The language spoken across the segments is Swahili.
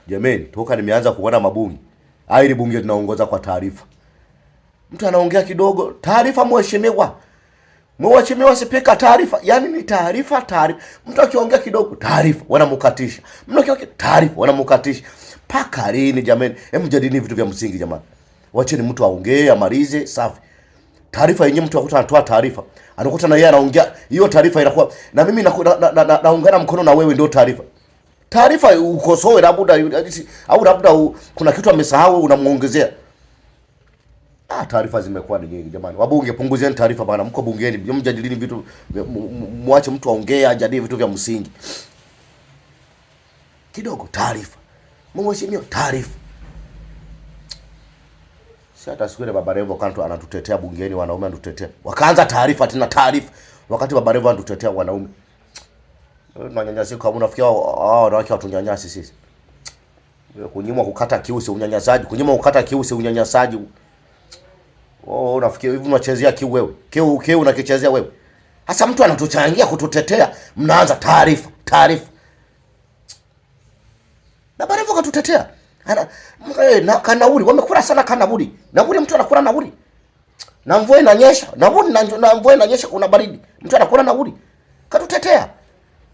Jamani, toka nimeanza kuona mabunge, hili bunge linaongoza kwa taarifa. Mtu anaongea kidogo, taarifa mheshimiwa. Mheshimiwa Spika, taarifa. Yaani ni taarifa, taarifa. Mtu akiongea kidogo, taarifa, wanamkatisha. Mtu akiongea taarifa, wanamkatisha. Paka lini jamani? Hebu jadilini vitu vya msingi jamani. Wacheni mtu aongee, amalize, safi. Taarifa yenyewe mtu akuta anatoa taarifa. Anakuta na yeye anaongea, hiyo taarifa inakuwa na mimi naungana na, na, na, na mkono na wewe ndio taarifa. Taarifa ukosoe labda au labda kuna kitu amesahau unamuongezea. Ah, taarifa zimekuwa ni nyingi jamani. Wabunge punguzeni taarifa bana, mko bungeni, mjadilini vitu, mwache mtu aongee, ajadili vitu vya msingi. Kidogo taarifa. Mheshimiwa, taarifa. Si hata siku ile Baba Levo kantu anatutetea bungeni, wanaume anatutetea. Wakaanza taarifa tena taarifa. Wakati Baba Levo anatutetea wanaume. Tunanyanyasika kama unafikia hao wanawake watunyanyasi sisi. Kunyimwa kukata kiu si unyanyasaji, kunyimwa kukata kiu si unyanyasaji. Oh, unafikiri hivi unachezea kiu wewe? Kiu kiu unakichezea wewe. Sasa mtu anatuchangia kututetea, mnaanza taarifa, taarifa. Baba Levo katutetea. Ana na kanauri, wamekula sana kanauri. Nauri mtu anakula nauri. Na mvua inanyesha, nauri na mvua inanyesha kuna baridi. Mtu anakula nauri. Katutetea.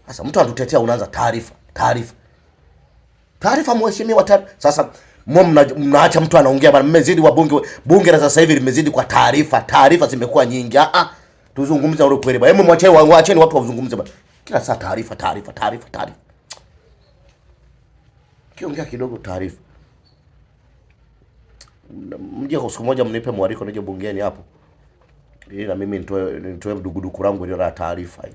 Sasa mtu anatutetea unaanza taarifa, taarifa. Taarifa mheshimiwa taarifa. Sasa mnaacha mtu anaongea bana, mmezidi wabunge, bunge la sasa hivi limezidi kwa taarifa, taarifa zimekuwa nyingi. Ah ah. Tuzungumze ule kweli bana. Hebu mwacheni waacheni watu wazungumze bana. Kila saa taarifa, taarifa, taarifa, taarifa. Kiongea kidogo taarifa. Mje kwa siku moja mnipe mwaliko nije bungeni hapo. Ili na mimi nitoe mduguduku langu ile la taarifa hii.